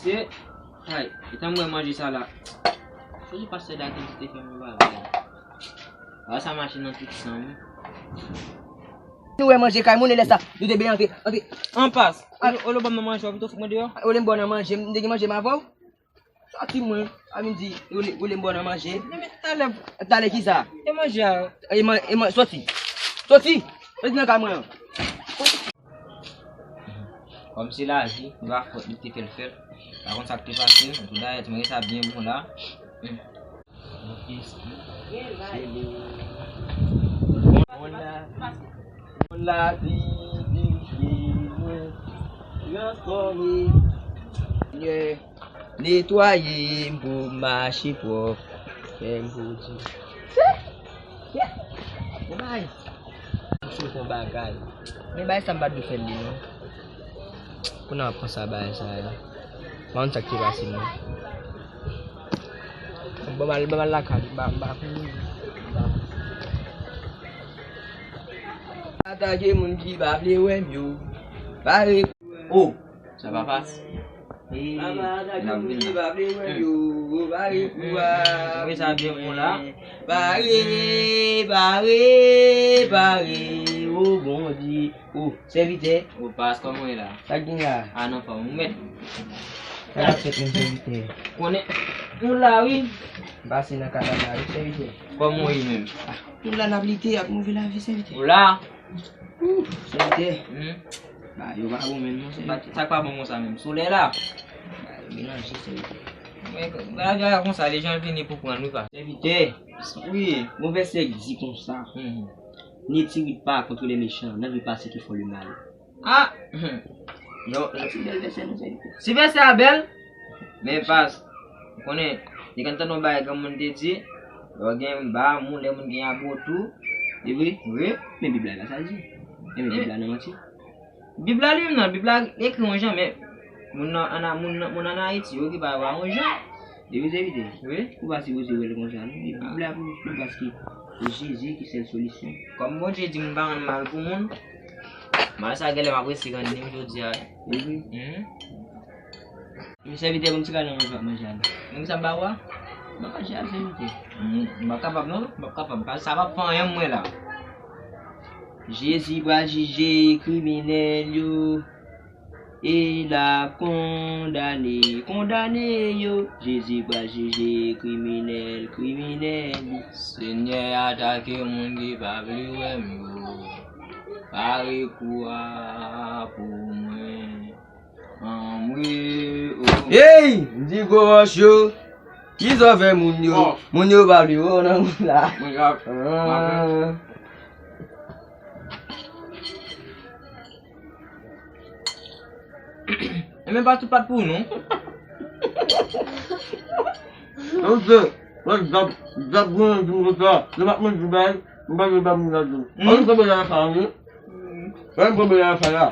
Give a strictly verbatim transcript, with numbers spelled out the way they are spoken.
Ay, etan mwen manje sa la. Fò se pastè Daki ki te fè m yon bagay. A sa mache nan tout san wi. Nou wè manje kay moun e lè sa, nou te byen antre, antre. Anpas, olye w ban mwen manje, w pito fout mwen deyò. Olye m ba w nan manje, m te gen manje m avè w. Sòti mwen, a midi, olye m ba w nan manje. Men talè. Talè kisa? E manje a. E man, e man, sòti. Sòti! Sòti nan kay mwen an. Kòm se lavi, nou pa fòt li te fè l fè l. Pa konn sa k te pase, antoudayè, ti mwen sa byen bon la. Bon, la, bon, lavi, di, di, mwen, transfòme. Yeah. Netwaye m pou m mache pwòp. Fè m pou di. Bon bagay. M sou yon bagay. Men bagay sa m pa t dwe fè l li non. Pou nan pran sa bagay sa yo. Mwen sa k te pase non. Ban m al, ban m al lakay, ba, ba. Atake moun ki pa vle wè m yo. Pare. Oh. Sa pa pase. Ee, n ap vin la. Wi, sa byen bon la. Pare, pare, pare, o Bondye. O, sèvitè. O, pas, kòman w ye la? Sa k gen la? A, nan fòm, ou mèt. Sa k ap fèt menm, sèvitè? Konnen, nou la, wi. M pase nan kay la, wi, sèvitè. Kòman w ye menm? A, nou la, n ap lite ak move lavi, sèvitè. Ou la? Ooh, sèvitè. Hmm. Bagay yo pa bon menm non, sèvitè. Sa k pa bon konsa menm? Solèy la? Bagay yo melanje, sèvitè. Men, bagay la konsa, lejan vini pou pran nou pa. Sèvitè. Wi. Gon vèsè k di konsa. Hmm. Ne t'irrite pas contre les méchants, n'en veux pas à ceux qui font le mal. Ah! Hmm. Yo, yo. Ti bèl vèsè nou, sèvitè. Ti vèsè a bèl? Men pas, ou konnen, te konn tande yon bagay granmoun te di, lè w gen ba moun, lè moun gen abo tou. E vre? Wi. Men Bib la, la sa l di. E men Bib la nan manti. Bib la li menm nan, Bib la ekri yon jan, men moun nan, ann, moun nan, moun ann Ayiti, yo ki pa wè yon jan. E vre, sèvitè? Wi. Ou pa sipoze wè l konsa, non. E Bib la pou, pou paske se Jezi ki sèl solisyon. Kòm Bondye di m pa rann mal pou moun, mal sa genlè m ap resi rann li jodi a. E vre. Mhm. Men sèvitè, ban m ti kal nan manje w ap manje a la. Men kisa m pa wè? Ban m manje a, sèvitè. M, m pa kapab non, m pa kapab. Sa p ap fè anyen mwen la. Jezi pral jije kriminèl yo, e l ap kondane, kondane yo. Jezi pral jije kriminèl, kriminèl yo. Senyè, atake moun ki pa vle wè m yo. Pare kou a pou mwen. Hey! M di gwo wòch yo, ki zòvè moun yo? Moun yo pa vle wè w nan moun la. E men pa tout pat pou ou non. Non, se, mwen, zòb, zòb mwen di m konsa, se pa mwen di bay, m pa vle ba moun la di. An nou konprann sa wi. An nou konprann sa la.